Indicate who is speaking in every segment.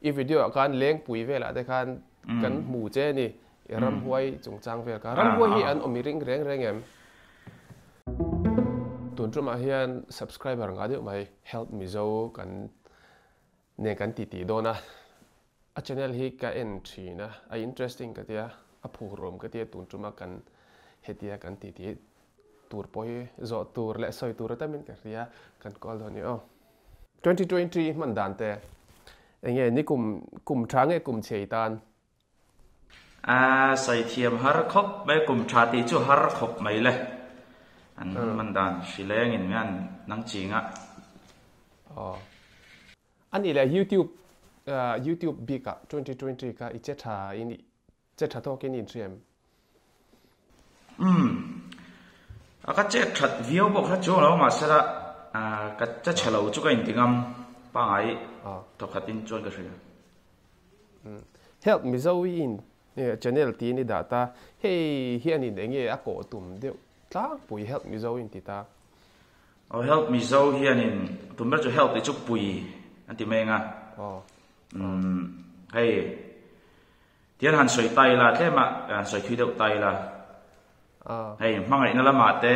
Speaker 1: I video ah khan Lengpui velah te khan kan hmu che a ni. I ramhuai chungchang vel kha. Ramhuai hi an awm i ring reng reng em? Tun tumah hian subscriber ngah deuh mai Help Mizo kan nen kan titi dawn a. A channel hi ka en thin a, a interesting ka tia, a phurawm ka tia tun tuma kan hetia kan titi tur pawh hi zawh tur leh sawi tur atamin ka hria, kan call dawn i aw. 2020 hman dan te enge ni kum kum tha nge kum chhei tan?
Speaker 2: A sawi thiam har khawp mai, kum tha tih chu har khawp mai le. An hman dan hrileng in mian nang ching a.
Speaker 1: Aw. A nih leh YouTube YouTube bik ah 2020 kha i che tha in che tha tawk in i inhriam?
Speaker 2: Umm. A ka che that viau pawh kha chuang lo mahsela ka che chhe lo chu ka inti ngam pangai thawkhat in chuan ka hria.
Speaker 1: Help Mizo in channel tiin i dah ta, hei hian in enge a kawh tum deuh tlangpui Help Mizo in ti ta.
Speaker 2: Aw help Mizo hianin tum ber chu help tih chu pui an ti mai anga umm hei tian han sawi ta ila tlem a han sawi thui deuh ta ila hei hmangaihna lamah te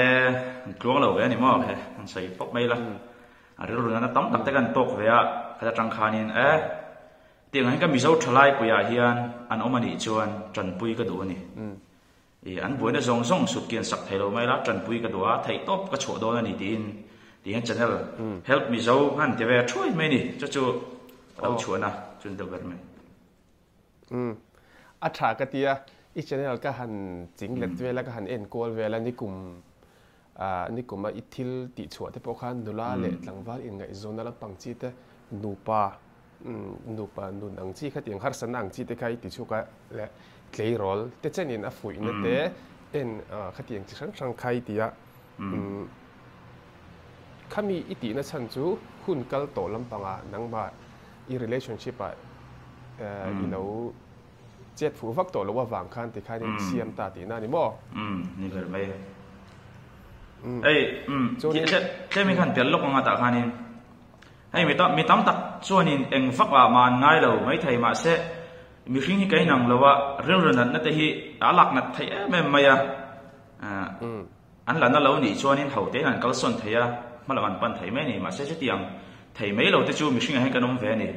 Speaker 2: an tluang lo ve a ni maw he han sawi pawp mai ila a rilru nana tam tak te kan tawk ve a khata tang khanin e tiang hian ka Mizo thalai puiah hian an awm a nih chuan tanpui ka duh a ni. I an buaina zawng zawng sut kian sak thei lo mai la, tanpui ka duh a, theihtawp ka chhuah dawn a ni tiin tihian channel Help Mizo han ti ve thuai mai ni, chu chu a lo chhuahna chu ni deuh ber mai.
Speaker 1: Umm a tha ka ti a, i channel ka han ching let vel a, ka han enkawl vel a, nikum ah nikum a i thil tih chhuah te pawh khan nula leh tlangval inngaihzawnna lampang chi te nupa Nupa nun ang chi kha tiang harsatna ang chi te kha i ti chhuak a le tleirawl te chenin a fuihna te en khatiang chi hrang hrang kha i ti a. Khami i tihna chhan chu hun kal tawh lampangah nangmah i relationship ah i lo chet fuh vak tawh loh avang khan tikhan i siam ta tihna a ni maw?
Speaker 2: Ni ber mai. Hei, tlem hi khan tel lawk anga tah khanin Hei mi tam mi tam tak chuanin eng vak ah mah an ngai lo maithei mahse mihring hi ka inang lo a, rilru natna te hi a lak nat theih em em mai a, an la na lo nih chuanin ho tein an kalsawn thei a, hma lam an pan thei mai a ni mahse chutiang thei mai lo te chu mihring ah hian kan awm ve a ni.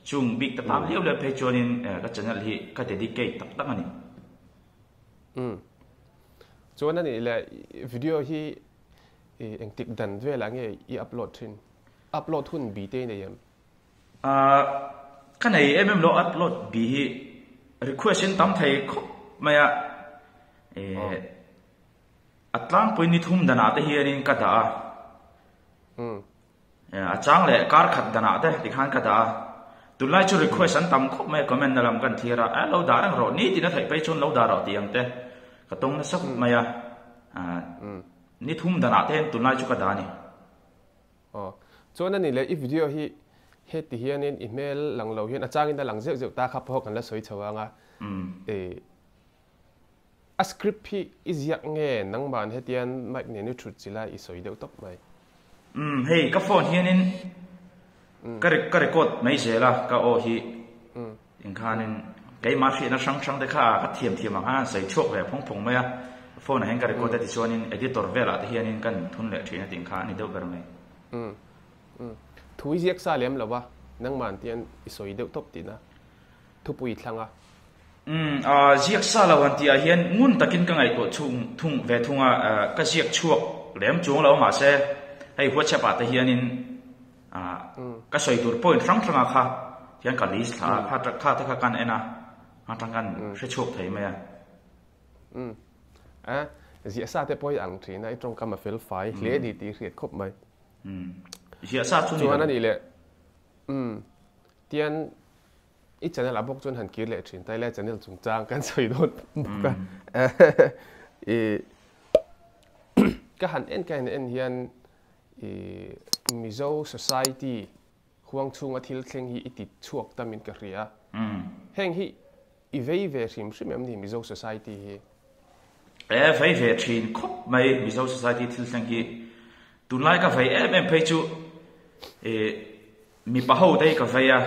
Speaker 2: Chung bik ta tam liau liau phei chuanin ka channel hi ka dedicate tak tak a ni.
Speaker 1: Umm. Chuan a nih leh video hi engtik dan velah nge i upload thin? Upload hun bi te i nei em?
Speaker 2: Ahh ka nei em em lo upload bi hi request in tam thei khawp mai a eh a tlangpui ni thum danah te hianin ka dah a a chang leh kar khat danah te tikhan ka dah a tunlai chu request an tam khawp mai a comment na lam kan thlir a eh lo dah reng rawh nitin a theih phei chuan lo dah rawh tih ang te ka tawng nasa khawp mai a ah ni thum danah te hian tunlai chu ka dah a ni.
Speaker 1: Aw. Chuan a ni leh i video hi heti hianin i hmel lang lo hian a changin a lang zeuh zeuh ta kha pawh kan la sawi chho ang a. I a script hi i ziak nge nangman hetian mic nen i thut chila i sawi deuh tawp mai.
Speaker 2: Umm hei ka phone hianin ka ka record mai zel a ka aw hi Engkhanin keimah hriatna hrang hrang te kha ka thiam thiam ang khan sawi chhuak ve phawng phawng mai a, phone ah hian ka record a tichuanin editor velah te hianin kan thun leh thin a tih kha a ni deuh ber mai.
Speaker 1: Umm umm thu i ziak sa lem lo a, nangmah tian i sawi deuh tawp tihna thupui i thlang a.
Speaker 2: Umm ah ziak sa lo han tih ah hian ngun takin ka ngaihtuah chhung thung ve thung a, ka ziak chhuak lem chuang lo mahse hei WhatsApp ah te hianin Ka sawi tur point hrang hranga kha hian ka list thla a, kha kha te kha kan en a, atang kan hre chhuak thei mai a.
Speaker 1: Umm. A, ziah sa te pawh hi ang thin a, i tawngkam a fel fai hle a ni tih i hriat khawp mai.
Speaker 2: Umm. Ziah sa chu ni lo.
Speaker 1: Chuan a nih leh, umm, tian i channel ah bawk chuan han kir leh thin ta ila, channel chungchang kan sawi dawn bawk a. I ka han en ka han en hian I Mizo society huang chhunga thil thleng hi i ti chhuak ta min ka hria. Heng hi i vei ve hrim hrim em ni Mizo society hi?
Speaker 2: E vei ve thin khawp mai Mizo society thil thleng hi. Tunlai ka vei em em phei chu i mipa ho te hi ka vei a.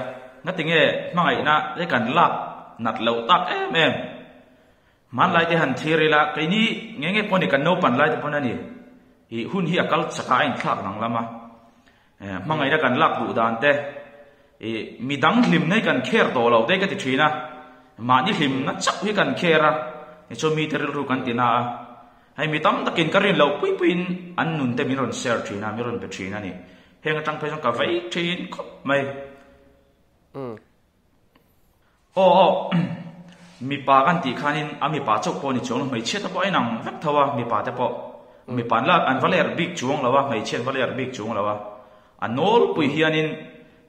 Speaker 2: Ngatinge hmangaihna te kan lak nat loh tak em em. Hmanlai te han thlir ila, keini nge nge pawh ni kan naupan lai te pawn a ni. Ih hun hi a kal chak a, a inthlak dang lam a. Hmangaihna kan lak duh dan te, ih midang hlimna hi kan kher tawh lo te ka ti thin a. Mahni hlimna chauh hi kan kher a, tichuan mite rilru kan ti na a. Hei mi tam takin ka rin loh pui puiin an nun te min rawn share thin a, min rawn pe thin a ni. Heng atang phei chuan ka vei thin khawp mai. Aw aw, mipa kan tih khanin a mipa chauh pawh ni chuang lo, hmeichhia te pawh a inang vek tho a, mipa te pawh. Mipa an la an va ler bik chuang lo a, hmeichhia an va ler bik chuang lo a. A nawlpui hianin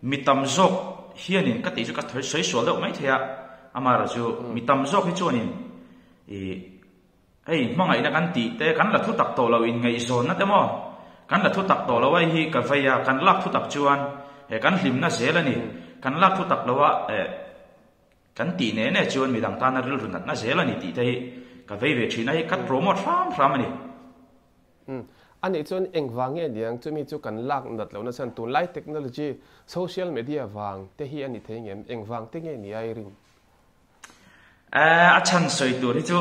Speaker 2: mi tam zawk hianin ka tih chu ka sawi sual deuh maithei a, amaherawhchu mi tam zawk hi chuanin ih Hei hmangaihna kan tih te kan la thu tak tawh lo in ngaihzawnna te maw kan la thu tak tawh lo a hei hi ka vei a kan lak thu tak chuan eh kan hlimna zel a ni kan lak thu tak lo a eh kan tih ne ne chuan midang tana rilru natna zel a ni tih te hi ka vei ve thin a hei ka promote hram hram a ni.
Speaker 1: Umm a nih chuan engvang nge niang chumi chu kan lak nat lohna chuan tunlai technology social media vang te hi a ni thei ngem engvang te nge ni a i rin?
Speaker 2: Eh, a chhan sawi tur hi chu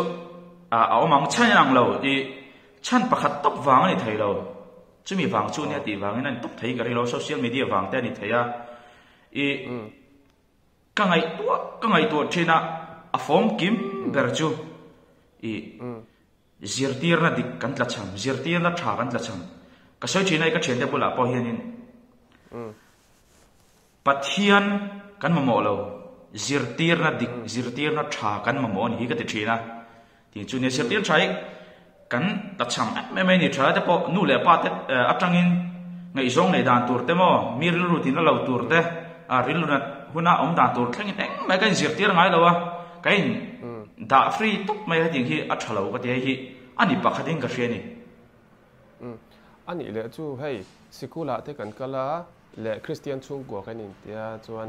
Speaker 2: a awm ang chhan ang lo i chhan pakhat tawp vang a ni thei lo. Chumi vang chu nia tih vangin a ni tawp thei ka ring lo, social media vang te a ni thei a. I ka ngaihtuah ka ngaihtuah thin a, a fawm kim ber chu i zirtirna dik kan tla cham, zirtirna tha kan tla cham. Ka sawi thin a i ka thiante bulah pawh hianin Pathian kan mamawh lo, zirtirna dik, zirtirna tha kan mamawh a ni hi ka ti thin a. Tin chu nia zirtir tha hi kan tachham em em mai a ni. Thalai te pawh nu leh pa te atangin ngaihzawng nei dan tur te maw, mi rilru tina lo tur te, rilru nat huna awm dan tur thlengin engmah ka inzirtir ngai lo a, ka in dah free tawp mai a hetiang hi a tha lo ka ti a, hei hi a ni pakhatin ka hria a ni.
Speaker 1: A nih leh chu hei sikul ah te kan kal a leh Kristian chhungkua kan intia chuan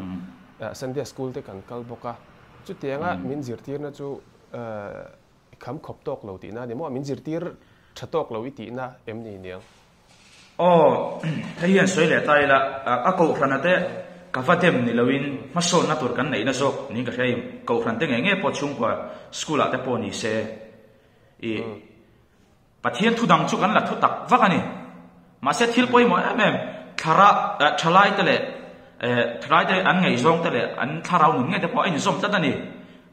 Speaker 1: Sunday school te kan kal bawk a, chutianga min zirtirna chu i kham khawp tawk lo tihna a ni maw? Min zirtir tha tawk lo i tihna em ni niang?
Speaker 2: Aw, hei hian sawi leh ta ila, a kohhrana te ka va dem ni loin hmasawnna tur kan neihna zawk niin ka hria i, kohhran te ngei ngei pawh chhungkua school ah te pawh ni se i, Pathian thu dang chu kan la thu tak vak a ni. Mahse thil pawimawh em em, thlara, thalai te leh thalai te an ngaihzawng te leh an thlarau nun ngei te pawh a inzawm tlat a ni.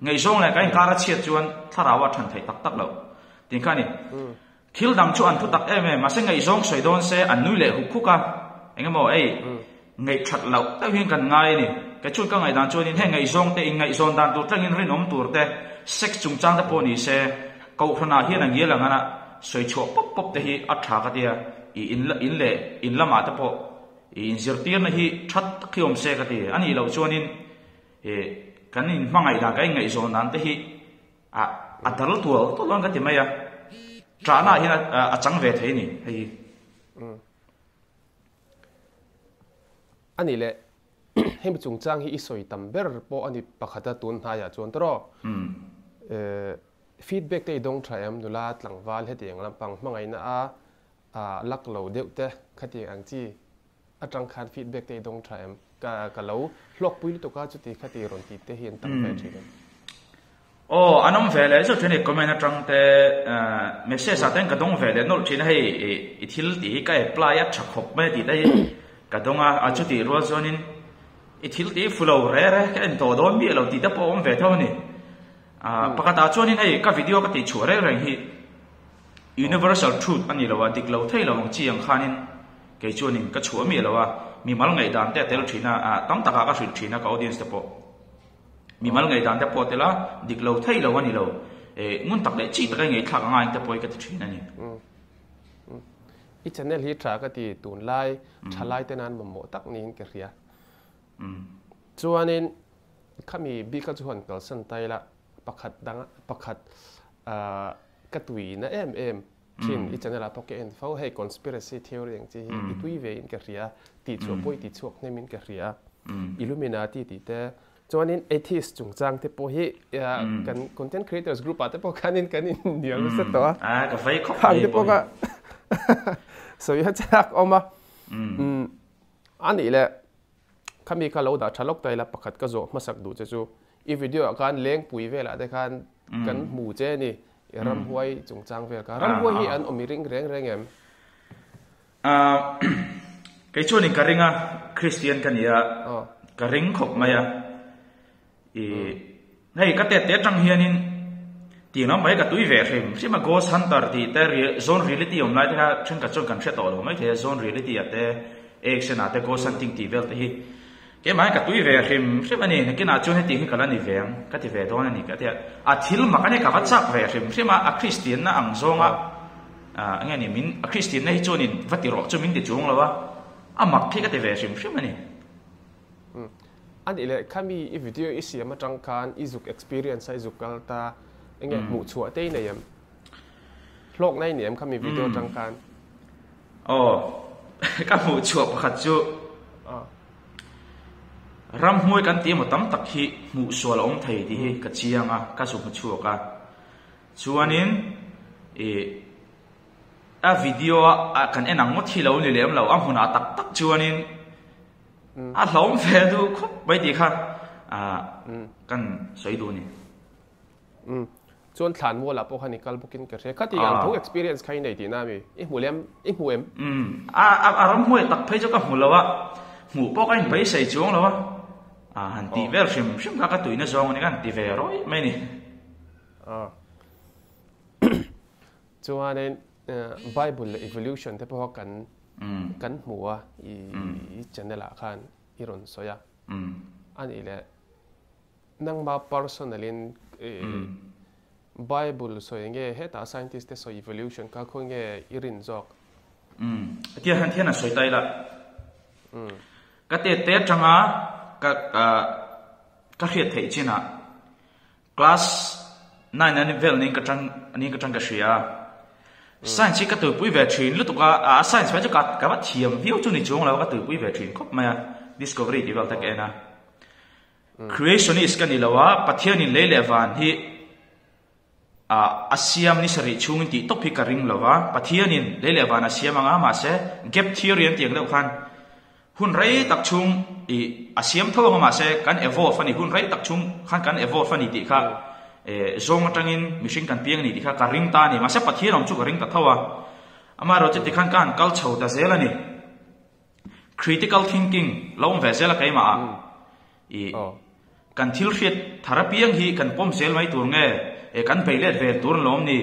Speaker 2: Ngaihzawng leh kan inkar a chhiat chuan thlarau a than theih tak tak loh tih kha a ni. Thil dang chu an thu tak em em, mahse ngaihzawng sawi dawn se an nui leh huk huk a, eng emaw ei ngaihthat loh deuh hian kan ngai a ni. Kei chuan ka ngaihdan chuanin heng ngaihzawng te, inngaihzawn dan tur tlangin rinawm tur te, sex chungchang te pawh ni se, kohhranah hian a ngial ang a, sawi chhuah pawp pawp te hi a tha ka tia, i in in leh in lamah te pawh i inzirtirna hi tha tak hi awm se ka ti. A nih loh chuanin i kan inhmangaih dan, kan inngaihzawn dan te hi a a dal tual tual dawn ka ti mai a, ṭahna ah hian a chang ve thei a ni hei hi.
Speaker 1: A nih leh, hemi chungchang hi i sawi tam ber pawh a ni pakhat a tun hnaiah chuan tawrh aw. Feedback te i dawng tha em nula tlangval hetiang lampang hmangaihna a luck lo deuh te khatiang ang chi atang khan feedback te i dawng tha em? Ka lo hlawkpui lutuk a chuti khati rawn tih te hi an tam ve thin em?
Speaker 2: Aw, an awm ve leh zeuh thin a ni, comment atang te message ah ten ka dawng ve leh nawlh thin a, hei i thil tih hi ka apply a tha khawp mai a tih te hi ka dawng a, a chutih rual chuanin i thil tih hi fu lo re re ka en tawh dawn miah lo tih te pawh a awm ve tho a ni. Pakhat ah chuanin hei ka video ka tih chhuah reng reng hi universal truth a ni lo a, dik lo thei lo ang chi ang khanin kei chuanin ka chhuah miah lo a, mimal ngaihdan te a tel thin a, tam takah ka hrilh thin a ka audience te pawh. Mimal ngaihdan te pawh tel a, dik lo thei lo a ni lo. Eh, ngun tak leh chi taka i ngaihthlak anga eng te pawh hi ka ti thin a ni.
Speaker 1: I channel hi tha ka ti, tunlai thalai te nan mamawh tak niin ka hria. Chuanin khami bika chu han kalsan ta ila, pakhat dang pakhat ka tuina em em thin i channel ah pawh ka en fo, hei conspiracy theory ang chi hi i tui ve in ka hria, tih chhuah pawh i ti chhuak hnem in ka hria, Illuminati tih te, chuanin atheist chungchang te pawh hi kan content creators group ah te pawh khanin kan innial nasa tawh a,
Speaker 2: ka vei khawp mai
Speaker 1: te pawh kha sawi a chak awm a, a nih leh. Khami kha lo dah tha lawk ta ila pakhat ka zawh hmasak duh che chu i video ah khan lengpui velah te khan kan hmu che a ni i ramhuai chungchang vel kha. Ramhuai hi an awm i ring reng reng em?
Speaker 2: Kei chuanin ka ring a, Kristian ka ni a, ka ring khawp mai a. I hei ka tet te atang hianin tih lam mai ka tui ve hrim hrim a ghost hunter tih te zone reality awm lai te kha thenkhat chuan kan hre tawh lo mai thei a zone reality ah te action ah te ghost hunting tih vel te hi keimah hian ka tui ve hrim hrim a ni nakinah chuan hetiang hi ka la ni ve ang ka ti ve dawn a ni ka ti a a thil mak a nia ka va chak ve hrim hrim a a Kristian na ang zawnga ah enge ni min a Kristian na hi chuanin va ti rawh chu min ti chuang lo a a mak hi ka ti ve hrim hrim a ni.
Speaker 1: A nih leh khami i video i siam atang khan i zuk experience a i zuk kal ta enge hmuh chhuah te i nei em? Hlawkna i nei em khami video atang khan?
Speaker 2: Aw, ka hmuh chhuah pakhat chu ramhmuai kan tih emaw tam tak hi hmuh sual a awm thei tih hi ka chiang a, ka zu hmu chhuak a. Chuanin ih a video a kan en ang ngawt hi lo ni lem lo, a hmunah tak tak chuanin A hlawm ve duh khawp mai tih kha kan sawi duh a ni.
Speaker 1: Chuan thlan mualah pawh khan i kal bawkin ka hria. Khati ang tho experience kha i nei tihna ami? I hmu lem, i hmu em?
Speaker 2: A ram hmuai tak phei chu ka hmu lo a, hmuh pawh ka inpeisei chuang lo a, han tih vel hrim hrim kha ka tuina zawng a ni, ka han ti ve rawih mai a ni.
Speaker 1: Chuanin Bible leh evolution te pawh kan kan hmu a i channel ah khan i rawn sawi a. Anih leh nangma personal in Bible sawi nge hetah scientist te sawi evolution kha khawi nge i rin zawk?
Speaker 2: Tia hian thian a sawi ta ila. Ka tet te atanga ka ka hriat theih chinah Class nine an vel niin ka tang niin ka tang ka hria a. Science hi ka tuipui ve thin lutuk a, a science mai chu ka ka va thiam viau chu ni chuang lo a, ka tuipui ve thin khawp mai a, Discovery tih vel te ka en a. Creationist ka ni lo a, Pathianin lei leh van hi a a siam ni sarih chhungin tih tawp hi ka ring lo va, Pathianin lei leh van a siam ang a, mahse gap theory an tih ang deuh khan Hun rei tak chhung i a siam tho ang a mahse kan evolve a ni, hun rei tak chhung khan kan evolve a ni tih kha zawng atangin mihring kan piang a ni tih kha ka ring ta a ni. Mahse Pathian awm chu ka ring ta tho a, amaherawh chu tikhan ka han kal chho ta zel a ni. Critical thinking lo awm ve zel a keimah ah i kan thil hriat thar apiang hi kan pawm zel mai tur nge, kan bei let ve tur an lo awm ni,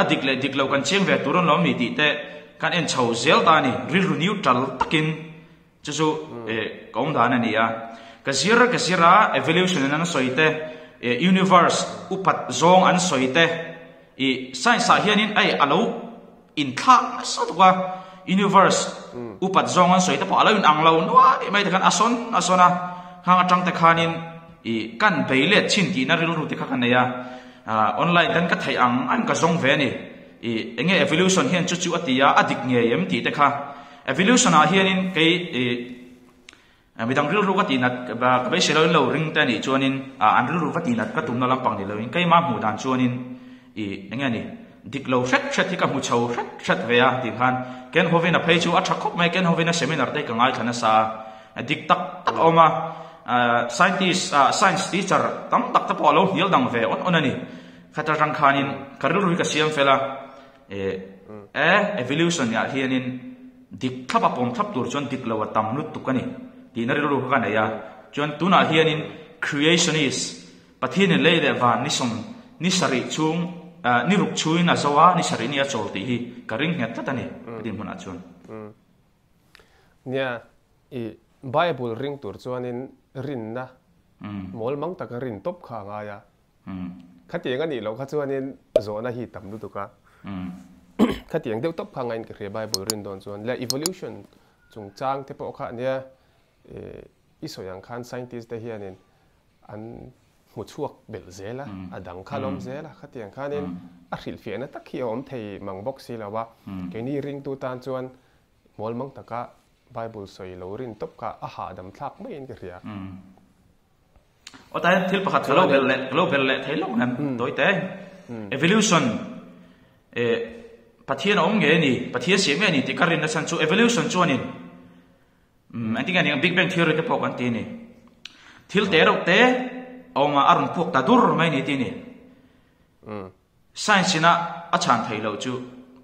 Speaker 2: a dik leh dik lo kan chiang ve tur an lo awm ni tih te kan en chho zel ta a ni, rilru neutral takin chu chu ka awm dan a ni a. Ka zir ka zir a, evolution in an sawi te, universe upat zawng an sawi te, i science ah hianin ei a lo inthlak nasa tuk a, universe upat zawng an sawi te pawh a lo in ang lo nuai mai te khan a sawn a sawn a, hang atang te khanin ih kan bei let chin tihna rilru te kha ka nei a, ah online ten ka theih ang ang ka zawng ve a ni, ih enge evolution hian chu chu a ti a, a dik ngei em tih te kha, evolution ah hianin kei ih midang rilru ka tihnat ka beisei loin lo ring te a nih chuanin an rilru va tihnat ka tumna lampang ni loin keimah hmuh dan chuanin ih eng nge ni dik lo hret hret hi ka hmu chho hret hret ve a tih khan Ken Hovin a phei chu a tha khawp mai Ken Hovin a seminar te hi ka ngaithla nasa a dik tak tak a awm a scientist science teacher tam tak te pawh a lo hnial dang ve awn awn a ni khata tang khanin ka rilru hi ka siam fel a E, evolution ah hianin dik thlap a pawm thlap tur chuan dik lo a tam lutuk a ni tihna rilru kha ka nei a. Chuan tunah hianin creationist, Pathianin lei leh van ni sawm, ni sarih chhung, ni ruk chhungin a zo a, ni sarih ni a chawl tih hi ka ring nghet tlat a ni ka dinhmunah chuan.
Speaker 1: Nia, i Bible ring tur chuanin rinna mawl mang taka rin tawp kha a ngai a. Khatiang a nih loh kha chuanin zawhna hi tam lutuk a. Khatiang deuh tawp kha ngain ka hria Bible rin dawn chuan. Leh evolution chungchang te pawh kha ania i sawi ang khan scientist te hianin an hmu chhuak belh zel a, a dang kha lawm zel a. Khatiang khanin a hrilhfiahna tak hi a awm thei mang bawk si lo a. Keini ringtu tan chuan mual mang taka Bible sawi lo rin tawp kha a hahdam thlak maiin ka hria.
Speaker 2: Aw tai thil pakhat ka lo belh leh ka lo belh leh thei lawk nem tawi te. Evolution eh Pathian a awm nge ni, Pathian siam nge ni tih ka rinna chhan chu evolution chuanin. Engtin nge aniang Big Bang Theory te pawh kan ti a ni. Thil te reuh te a awm a, a rawn puak ta dur mai a ni ti a ni. Science ina a chhan theih loh chu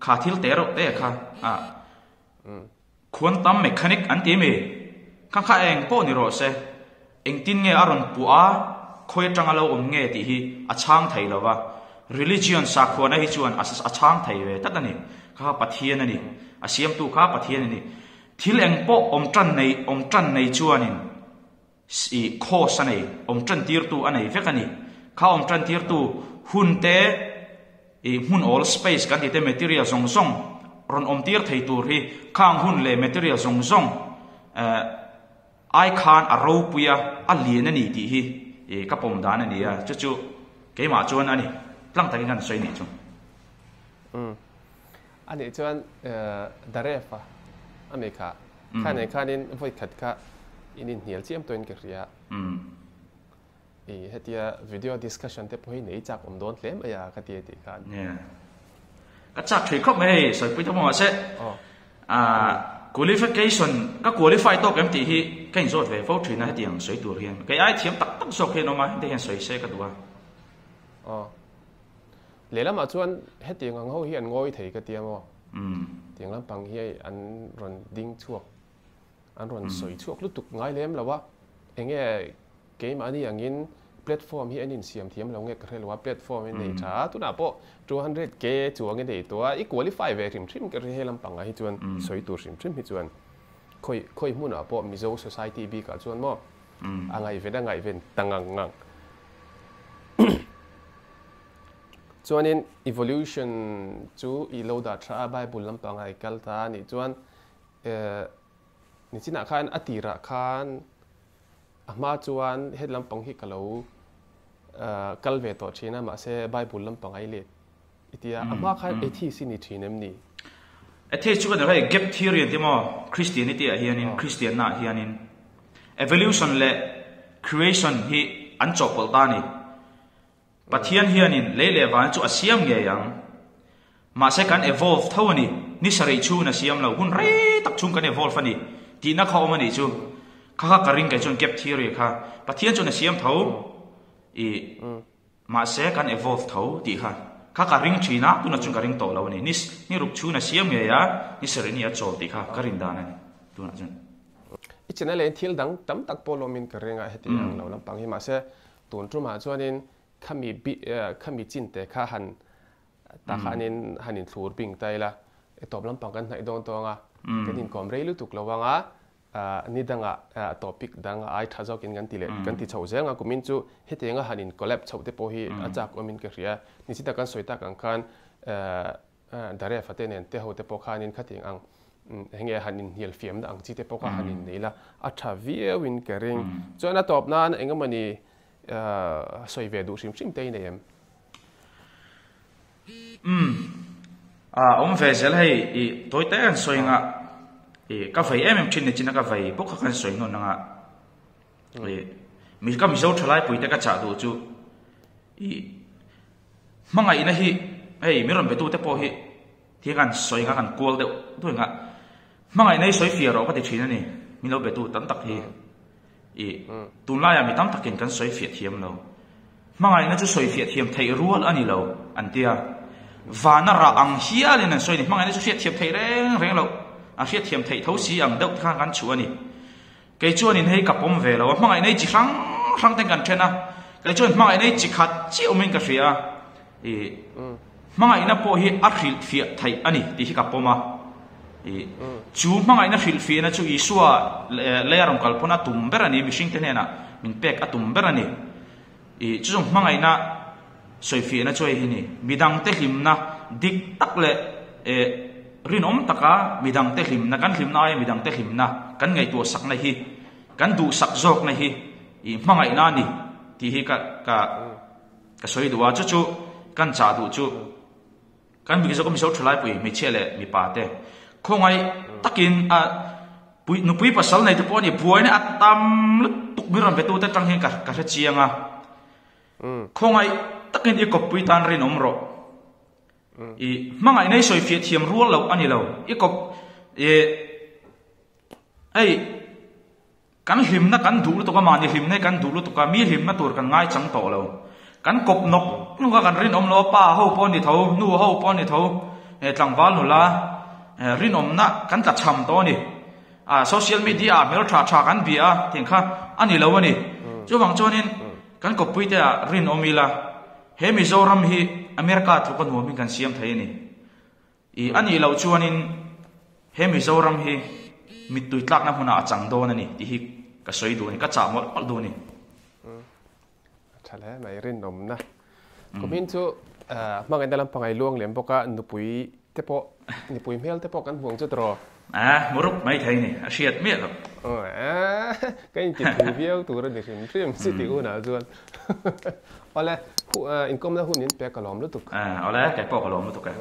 Speaker 2: kha thil te reuh te kha a quantum mechanic an ti mi? Kha kha eng pawh ni rawh se, engtin nge a rawn puah a, khawi atanga lo awm nge tih hi a chhang thei lo va. Religion sakhuana hi chuan a chhang thei ve tlat a ni. Kha kha Pathian a ni. A siamtu kha Pathian a ni. Thil eng pawh awm tan nei awm tan nei chuanin I cause a nei, awm tan tirtu a nei vek a ni. Kha awm tan tirtu hun te, i hmun awl, space, kan tih te material zawng zawng rawn awm tir thei tur hi khang hun leh material zawng zawng eh ai khan a ropui a, a lian a ni tih hi i ka pawm dan a ni a, chu chu keimah chuan a ni, tlang takin kan sawi nih chu.
Speaker 1: Umm. A nih chuan Darefa a mi kha kha nen khanin vawi khat kha in inhnial chiam tawhin ka hria. I hetia video discussion te pawh hi nei chak awm dawn hle mai a ka ti a tih khan.
Speaker 2: Nia. Ka chak thui khawp mai hei sawipui ta maw mahse qualification ka qualify tawk em tih hi ka inzawt ve fo thin a hetiang sawi tur hian. Kei ai thiam tak tak zawk hian awm a heti hian sawi se ka duh a.
Speaker 1: Aw. Lehlamah chuan hetiang ang ho hi an ngawi thei ka tia maw? Tiang lampang hi an rawn ding chhuak, an rawn sawi chhuak lutuk ngai lem lo a. Enge keimahni angin platform hi an insiam thiam lo nge ka hre lo a, platform hi nei tha a, tunah pawh 200K chuang i nei tawh a, i qualify ve hrim hrim ka hre he lampangah hi chuan sawi tur hrim hrim hi chuan khawi khawi hmunah pawh Mizo society bikah chuan maw a ngaihven a ngaihven ta ngang ngang. Chuanin evolution chu i lo dah tha a, Bible lampanga i kal ta a nih chuan nichinah khan a tirah khan a hma chuan het lampang hi ka lo kal ve tawh thin a, mahse Bible lampanga i let i ti a, a hma khan atheist i ni thin em ni?
Speaker 2: Atheist chu ka ni lo, hei gap theory an ti maw? Christianity ah hianin, Christian na ah hianin evolution leh creation hi an chawhpawlh ta a ni. Pathian hianin lei leh van chu a siam ngei ang. Mahse kan evolve tho a ni. Ni sarih chhungin a siam lo. Hun rei tak chhung kan evolve a ni tihna kha awm a nih chu. Kha kha ka ring kei chuan gap theory kha. Pathian chuan a siam tho i mahse kan evolve tho tih kha. Kha ka ring thin a, tunah chuan ka ring tawh lo a ni. Ni ni ruk chhungin a siam ngei a, ni sarih ni a chawl tih kha ka rin dan a ni tunah chuan.
Speaker 1: I channel ah hian thil dang tam tak pawh lawmin ka ring a, heti ang lo lampang hi mahse Tun tumah chuanin khami bi khami chin te kha han ta khanin han inthlur bing ta ila, e tawp lampang kan hnaih dawn tawng a, kan inkawm rei lutuk lo ang a, ni dangah topic dang a ai tha zawkin kan ti leh kan ti chho zel ang a, kumin chu hetianga han in collab chhoh te pawh hi a chak awmin ka hria. Nichita kan sawi tak ang khan Darefa te nen te ho te pawh khanin khatiang ang enge han inhnial fiamna ang chi te pawh kha han innei la, a tha viauin ka ring. Chuan a tawp nan engemawni sawi ve duh hrim hrim te i nei em?
Speaker 2: Umm a awm ve zel hei i tawi te an sawi anga i ka vei em em thin ni chin a ka vei bawk kha kan sawi hnawn anga i mi ka Mizo thalai pui te ka chah duh chu i Hmangaihna hi hei mi rawn betute pawh hi thil kan sawi kha kan kual deuh duai nga. Hmangaihna hi sawi fiah rawh ka ti thin a ni. Min lo betu tam tak hi i tunlaiah mi tam takin kan sawi fiah thiam lo. Hmangaihna chu sawi fiah thiam theih rual a ni lo an ti a. Vana rah ang hialin an sawi a ni. Hmangaihna chu hriat thiam theih reng reng loh, a hriat thiam theih tho si ang deuh te khan kan chhuah a ni. Kei chuanin hei ka pawm ve lo a, hmangaihna hi chi hrang hrang ten kan then a, kei chuan hmangaihna hi chi khat chiah awmin ka hria a, ih hmangaihna pawh hi a hrilhfiah theih a ni tih hi ka pawm a, ih chu hmangaihna hrilhfiahna chu Isua lei a rawn kal pawn a tum ber a ni, mihringte hnenah min pek a tum ber a ni, ih chu zawng hmangaihna sawifiahna chu hei hi ni, midangte hlimna dik tak leh eh rinawm taka midangte hlimna, kan hlimna aia midangte hlimna kan ngaihtuah sakna hi, kan duhsak zawkna hi ih hmangaihna a ni tih hi ka ka ka sawi duh a, chu chu kan chah duh chu kan Mizo ka Mizo thalaipui hmeichhia leh mipa te khawngaih takin a pui nupui pasal nei te pawh a ni buaina a tam lutuk mi rawn betute atang hian ka ka hre chiang a. Khawngaih takin i kawppui tan rinawm rawh. I hmangaihna i sawifiah thiam rual loh a ni lo. I kawp i hei Kan hlimna kan duh lutuk a, mahni hlimna hi kan duh lutuk a, mi hlimna tur kan ngaichang tawh lo. Kan kawp nawk nawk a, kan rinawm lo a, pa ho pawh a ni tho, nu ho pawh a ni tho, tlangval nula rinawmna kan tla cham tawh a ni. A social media ah hmel tha tha kan bia a tih kha a ni lo a ni. Chuvang chuanin kan kawppui te ah rinawm ila, he Mizoram hi America tluka nuamin kan siam thei a ni. I a nih loh chuanin he Mizoram hi mittui tlakna hmunah a chang dawn a ni tih hi ka sawi duh a ni, ka chah mawlh mawlh duh a ni.
Speaker 1: A tha hle mai rinawmna. Kumin chu hmangaihna lampang ai luang lem bawk a, nupui te pawh, nupui hmel te pawh kan hmu ang chu tiraw?
Speaker 2: A, hmu rup mai thei ni, a hriat miah lo.
Speaker 1: Ka inti thu viau tur a ni hrim hrim si tih hunah chuan. Awle, inkawmna hun in pek ka lawm lutuk.
Speaker 2: Awle, kei pawh ka lawm lutuk e.